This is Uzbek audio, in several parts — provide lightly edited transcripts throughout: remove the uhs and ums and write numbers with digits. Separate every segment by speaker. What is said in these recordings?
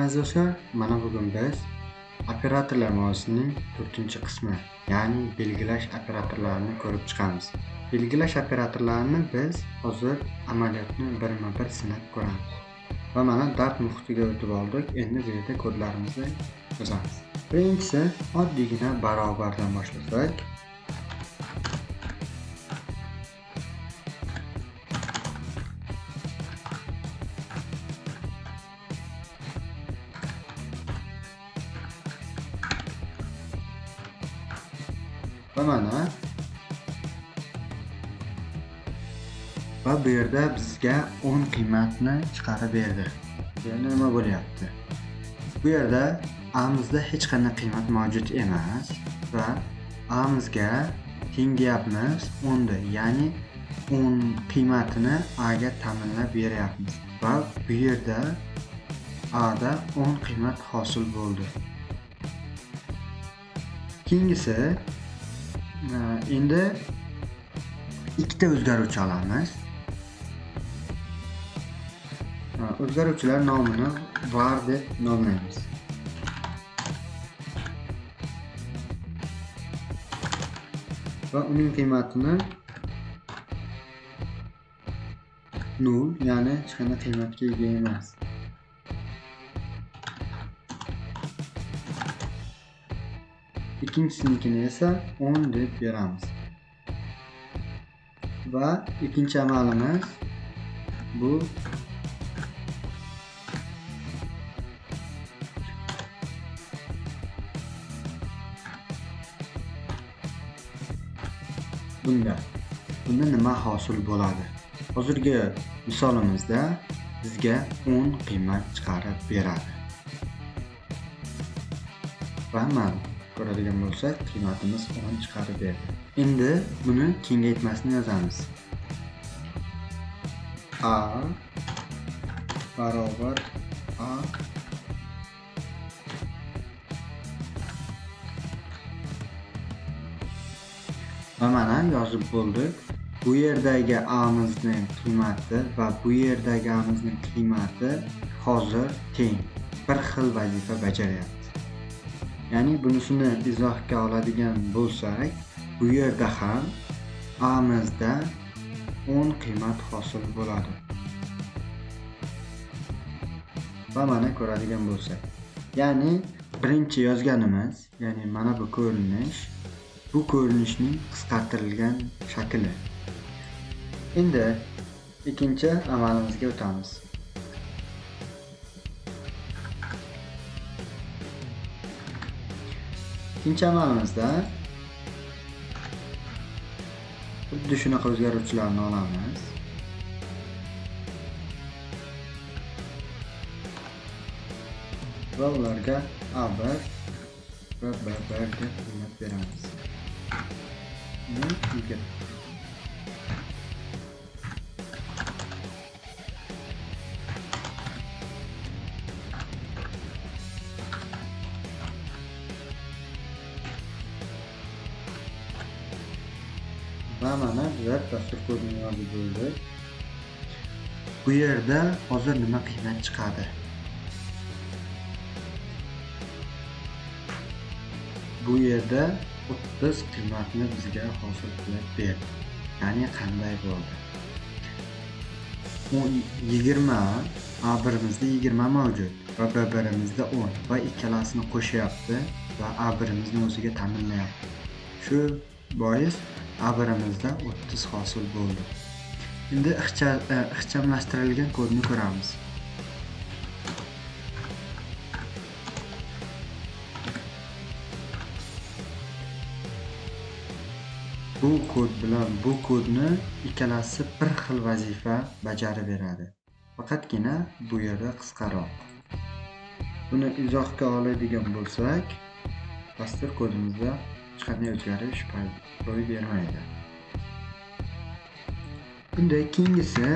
Speaker 1: Salom aziz do'stlar, mana bugun biz operatorlar mavzusining 4-qismi, ya'ni belgilash operatorlarini ko'rib chiqamiz. Belgilash operatorlarini biz hozir amaliyotni birma-bir sinab ko'ramiz. Va mana dart muhitiga o'tib oldik. Endi bu yerda kodlarimizni yozamiz. Birinchisi oddiygina barobardan boshlasak. Va mana va bu yerda bizga 10 qiymatni chiqarib berdi. Bu yerda nima bo'lyapti? Bu yerda A'mizda hech qanday qiymat mavjud emas va A'mizga teng deyapmiz 10 ni, ya'ni 10 qiymatini A ga ta'minlab beryapmiz va bu yerda A da 10 qiymat hosil bo'ldi. Keyingisi endi ikkita o'zgaruvchi olamiz. O'zgaruvchilar nomini var deb nomlaymiz. Va uning qiymatini 0, ya'ni hech qanday qiymatga ega emas. Ikkinchisinikini esa 10 deb beramiz. Va ikkinchi amalimiz bu bunda nima hosil bo'ladi? Hozirgi misolimizda bizga 10 qiymat chiqarib beradi. Va mana ko'radigan bo'lsak, qiymatimiz 10 chiqarib berdi. Endi buni kengaytmasini yozamiz. A barobar A va mana yozib bo'ldik. Bu yerdagi A'mizning qiymati va bu yerdagi A'mizning qiymati hozir teng, bir xil vazifa bajaryapti. Ya'ni bunisini izohga oladigan bo'lsak, bu yerda ham A'mizda 10 qiymat hosil bo'ladi. Va mana ko'radigan bo'lsak, ya'ni birinchi yozganimiz, ya'ni mana bu ko'rinish, bu ko'rinishning qisqartirilgan shakli. Endi ikkinchi amalimizga o'tamiz. Ikkinchi amalimizda xuddi shunaqa o'zgaruvchilarni olamiz. Va ularga A1 va B1 deb qiymat beramiz. Va mana bizlar dastur kodini yozib bo'ldik. Bu yerda hozir nima qiymat chiqadi? Bu yerda 30 qiymatni bizga hosil qilib berdi. Ya'ni qanday bo'ldi? 20 A1imizda 20 mavjud va B1imizda 10 va ikkalasini qo'shyapti va A1imizni o'ziga ta'minlayapti. Shu bois A1imizda 30 hosil bo'ldi. Endi ixchamlashtirilgan kodni ko'ramiz. Bu kod bilan bu kodni ikkalasi bir xil vazifa bajarib beradi. Faqatgina bu yerda qisqaroq. Buni izohga oladigan bo'lsak, dastur kodimizda hech qanday o'zgarish ro'y bermaydi. Bunda keyingisi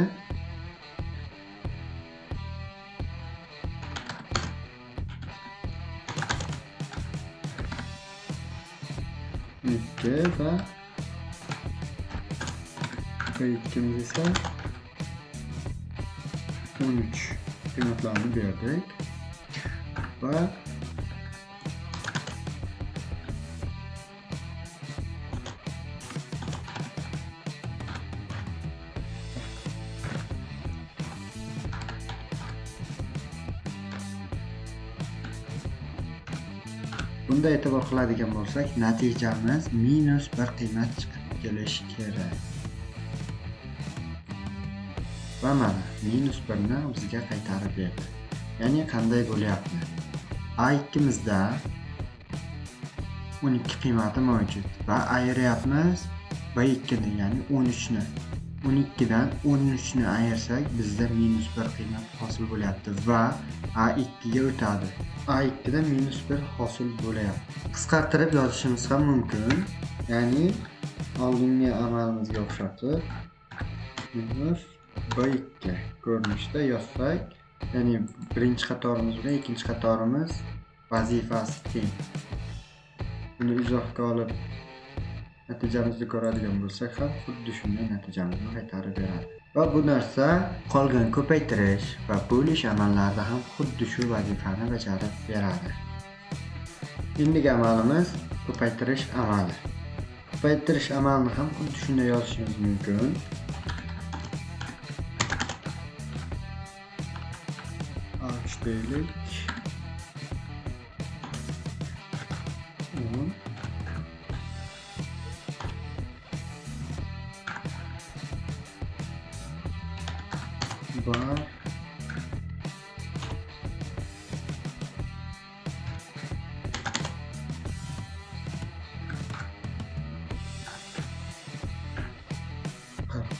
Speaker 1: ikki va ikkimiz esa 13 qiymatlarni berdik. Va bunda e'tibor qiladigan bo'lsak, natijamiz -1 qiymat chiqib kelishi kerak. Va mana -1 ni bizga qaytarib berdi. Ya'ni qanday bo'lyapti? A2mizda 12 qiymati mavjud va ayiryapmiz B2 ni, ya'ni 13 ni. 12 dan 13 ni ayirsak bizda -1 qiymat hosil bo'lyapti va A2 ga o'tadi. A2 da -1 hosil bo'lyapti. Qisqartirib yozishimiz ham mumkin. Ya'ni oldingi amalimizga o'xshatib -B2 ko'rinishda yozsak, ya'ni birinchi qatorimiz bilan ikkinchi qatorimiz vazifasi teng. Buni izohga olib natijamizni ko'radigan bo'lsak ham xuddi shunday natijamizni qaytarib beradi. Va bu narsa qolgan ko'paytirish va bo'lish amallarida ham xuddi shu vazifani bajarib beradi. Endigi amalimiz ko'paytirish amali. Ko'paytirish amalini ham xuddi shunday yozishimiz mumkin. A3 deylik. 10. Var. 40.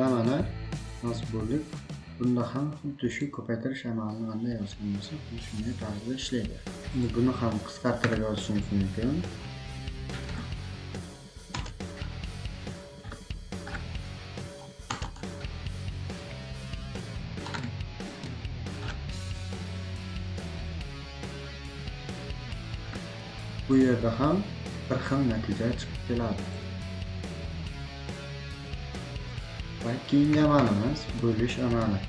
Speaker 1: Va mana nasib bo'ldik. Bunda ham xuddi shu ko'paytirish amalini qanday yozgan bo'lsak, xuddi shunday tarzda ishlaydi. Endi buni ham qisqartirib yozishimiz mumkin. Bu yerda ham bir xil natija chiqib keladi. Va keyingi amalimiz bo'lish amali.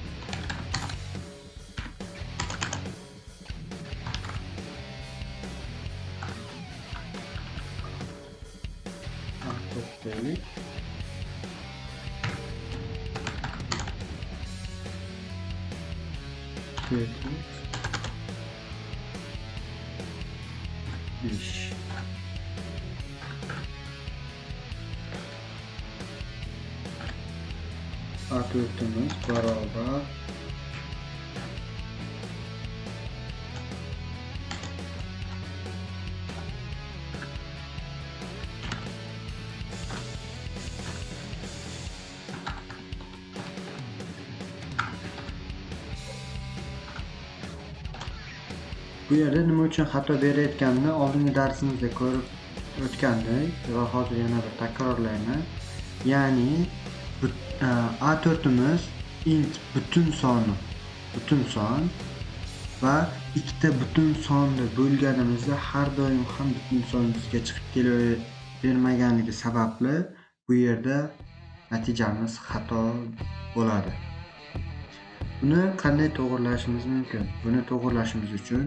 Speaker 1: A4 deylik. 4 5. A4'ümüz barobar Bu yerda nima uchun xato berayotganini oldingi darsimizda ko'rib o'tgandik va hozir yana bir takrorlayman. Ya'ni A4'ümüz int butun soni, butun son va ikkita butun sonni bo'lganimizda har doim ham butun son bizga chiqib kelavermaganligi sababli bu yerda natijamiz xato bo'ladi. Buni qanday to'g'rilashimiz mumkin? Buni to'g'rilashimiz uchun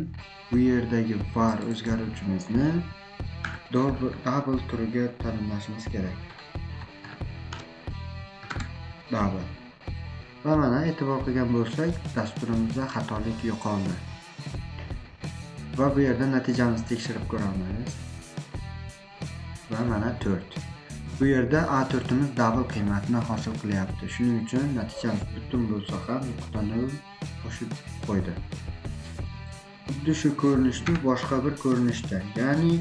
Speaker 1: bu yerdagi var o'zgaruvchimizni double turiga tanimlashimiz kerak. Double. Va mana e'tibor qilgan bo'lsak, dasturimizda xatolik yo'qoldi. Va bu yerda natijamizni tekshirib ko'ramiz. Va mana 4. Bu yerda A4'imiz double qiymatini hosil qilyapti. Shuning uchun natijamiz butun bo'lsa ham nuqta nol qo'shib qo'ydi. Xuddi shu ko'rinishni boshqa bir ko'rinishda, ya'ni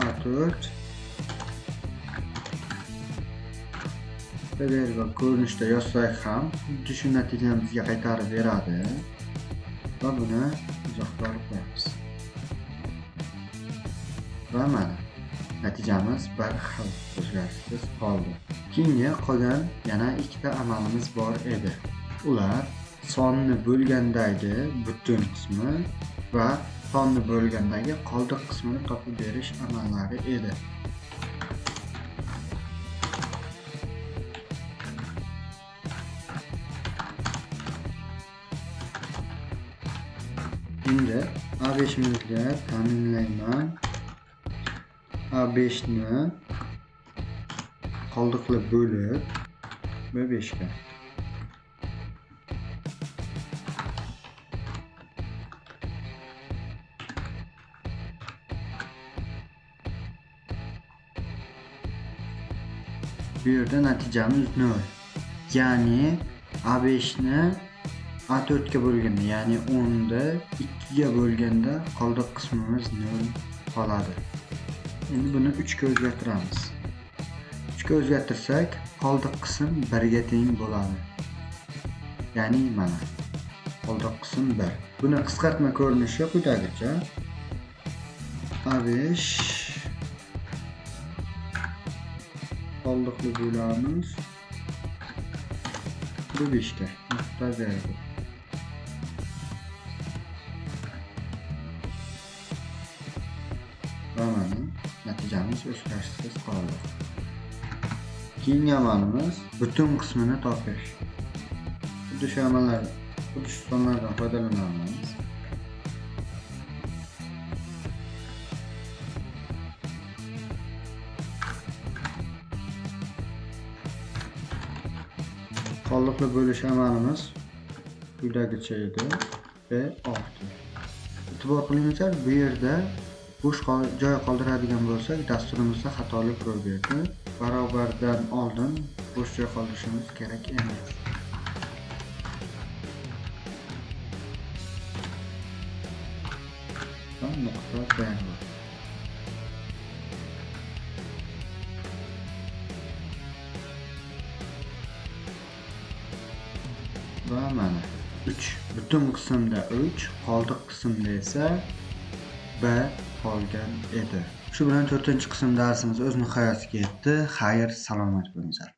Speaker 1: A4 va ko'rinishda yozsak ham xuddi shu natijani bizga qaytarib beradi. Va buni izohga olib qo'yamiz. Va mana Natijamiz bir xil, o'zgarishsiz qoldi. Keyingi qolgan yana ikkita amalimiz bor edi. Ular sonni bo'lgandagi butun qismi va sonni bo'lgandagi qoldiq qismini topib berish amallari edi. Endi A5'imizga ta'minlayman. A5'ni qoldiqli bo'lib B5 ga. Bu yerda natijamiz 0. Ya'ni A5'ni A4 ga bo'lganda, ya'ni 10 ni 2 ga bo'lganda qoldiq qismimiz 0 qoladi. Endi buni 3 ga o'zgartiramiz. 3 ga o'zgartirsak, qoldiq qism 1 ga teng bo'ladi. Ya'ni mana qoldiq qism 1. Buni qisqartma ko'rinishi quyidagicha. A5 qoldiqli bo'lamiz B5 ga. Nuqta berdi. Va mana natijamiz o'zgarishsiz qoldi. Keyingi amalimiz butun qismini topish. Xuddi shu amallar, xuddi shu sonlardan foydalanamiz. Qoldiqli bo'lish amalimiz quyidagicha edi. B6. E'tibor qilingizlar, bu yerda bo'sh joy qoldiradigan bo'lsak, dasturimizda xatolik ro'y berdi. Barobardan oldin bo'sh joy qoldirishimiz kerak emas. Va nuqta berdi. Va mana 3. Butun qismda 3, qoldiq qismda esa 1 qolgan edi. Shu bilan 4-qism darsimiz o'z nihoyasiga yetdi. Xayr, salomat bo'linglar.